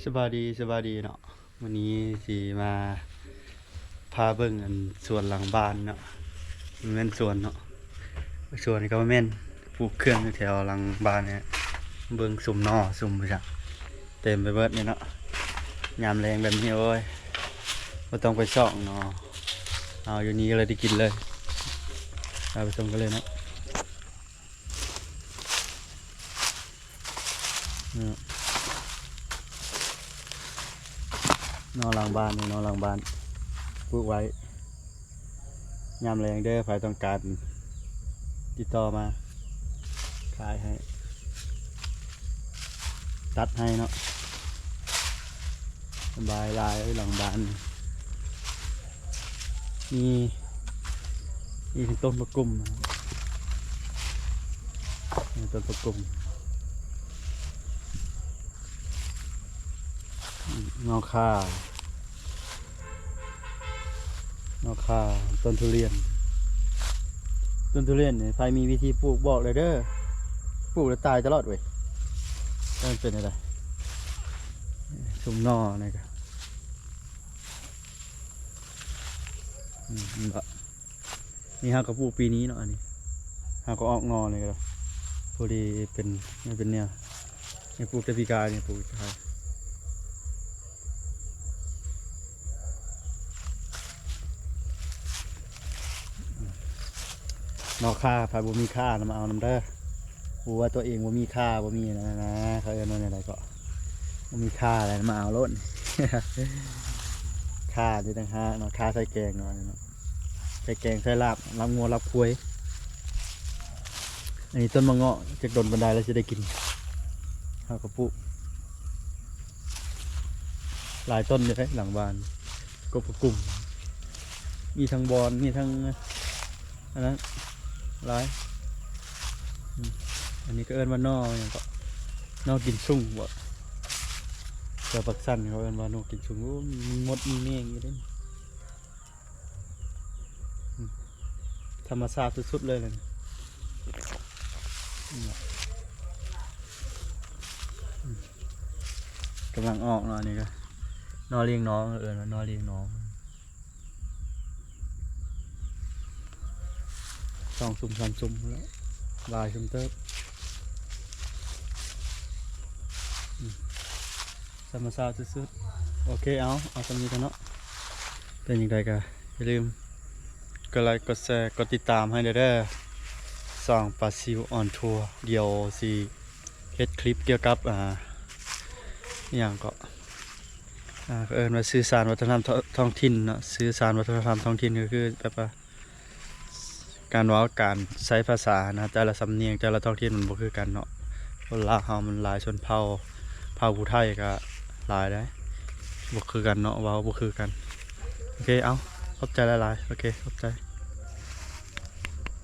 ສະບາຍດີ ສະບາຍດີເນາະ. ມື້ນີ້ຊິມາພາເບິ່ງອັນສວນຫຼັງບ້ານເນາະ. ມັນແມ່ນສວນເນາະ ສວນນີ້ກໍແມ່ນປູກເຄື່ອງຢູ່ແຖວຫຼັງບ້ານນີ້. ເບິ່ງຊຸມໜໍ່ຊຸມຫຍັງເຕັມໄປເບິດນີ້ເນາະ. ຍາມແລງແບບນີ້ ໂອ້ຍ ບໍ່ຕ້ອງໄປຊອກໜໍ່ ເອົາຢູ່ນີ້ເລີຍ ໄດ້ກິນເລີຍ. ເອົາໄປຊົມກັນເລີຍເນາະ. ເນາະ ໜໍ່ຫຼັງບ້ານນີ້ ໜໍ່ຫຼັງບ້ານ ປູກໄວ້. ຍາມແລງເດີ ໃຜຕ້ອງການຕິດຕໍ່ມາ ຂາຍໃຫ້ ຕັດໃຫ້ເນາະ. ສະບາຍຫຼາຍເອີຍ ຫຼັງບ້ານ ມີ ມີທັງຕົ້ນຜັກກຸ້ມ ມີຕົ້ນຜັກກຸ້ມ ໜໍ່ຂ່າ ໜໍ່ຂ່າ ຕົ້ນທຸລຽນ. ຕົ້ນທຸລຽນນີ້ ໃຜມີວິທີປູກບອກແດ່ເດີ ປູກແລ້ວຕາຍຕະຫຼອດເວີຍ. ມັນເປັນຈັ່ງໃດ ຊຸມໜໍ່ນີ້ກະ ອືມ ເຫັນບໍ່ ນີ້ເຮົາກໍປູກປີນີ້ເນາະ. ອັນນີ້ເຮົາກໍອອກໜໍ່ນີ້ກໍ ພໍດີເປັນ ມັນເປັນແນວ ນີ້ປູກແຕ່ປີກາຍນີ້ ປູກຂາຍ. ໜໍ່ຂ່າ ໃຜບໍ່ມີຂ່ານຳມາເອົານຳເດີ ຮູ້ວ່າຕົວເອງບໍ່ມີຂ່າ ບໍ່ມີອັນນັ້ນນະ ເຂົາເອີ້ນວ່າແນວໃດເກາະ ບໍ່ມີຂ່າແລ້ວ ມາເອົາໂລດ. ຂ່ານີ້ຕ່າງຫາກເນາະ ຂ່າໃສ່ແກງເນາະ ເນາະ ໃສ່ແກງ ໃສ່ລາບ ລາບງົວ ລາບຄວາຍ. ອັນນີ້ຕົ້ນໝາກເງາະ ຈັກດົນປານໃດແລ້ວຊິໄດ້ກິນ ເຮົາກໍປູກຫຼາຍຕົ້ນຢູ່ເດ້ ຫຼັງບ້ານ ກົບກະກຸ້ມ ມີທັງບອນ ມີທັງ ອັນນັ້ນຫຼາຍ. ອືມ ອັນນີ້ກໍເອີ້ນວ່າໜໍ່ຫຍັງເກາະ ໜໍ່ກິນຊຸງບໍ ແຖວປາກຊັນເຂົາເອີ້ນວ່າໜໍ່ກິນຊຸງ. ໂອ້ ມີມົດມີແມງຢູ່ເດ້. ອືມ ທຳມະຊາດສຸດໆເລີຍແຫຼະ. ອືມ ກຳລັງອອກເນາະ ອັນນີ້ກໍໜໍ່ລ້ຽງໜອງ ເອີ້ນວ່າໜໍ່ລ້ຽງໜອງ. ສອງຊຸມສາມຊຸມພຸ້ນແຫຼະ ຫຼາຍຊຸມເຕີບ. ອືມ ທຳມະຊາດສຸດໆ. ໂອເຄ ເອົາ ເອົາສ່ຳນີ້ກ່ອນເນາະ. ເປັນຈັ່ງໃດກໍຢ່າລືມກົດໄລ ກົດແຊ ກົດຕິດຕາມໃຫ້ແດ່ເດີ ຊ່ອງປາຊິວອອນທົວ. ດຽວຊິເຮັດຄລິບກ່ຽວກັບ ອ່າ ອີ່ຫຍັງເກາະ ອ່າ ເຂົາເອີ້ນວ່າສື່ສານວັດທະນະທຳທ້ອງຖິ່ນເນາະ. ສື່ສານວັດທະນະທຳທ້ອງຖິ່ນກໍຄືແບບວ່າ ການເວົ້າ ການໃຊ້ພາສານະ ແຕ່ລະສຳນຽງ ແຕ່ລະທ້ອງຖິ່ນມັນບໍ່ຄືກັນເນາະ. ຄົນລາວເຮົາມັນຫຼາຍຊົນເຜົ່າ ເຜົ່າຜູ້ໄທກໍຫຼາຍໃດ໋ ບໍ່ຄືກັນເນາະ ເວົ້າບໍ່ຄືກັນ. ໂອເຄ ເອົາ ຂອບໃຈຫຼາຍໆ. ໂອເຄ ຂອບໃຈ.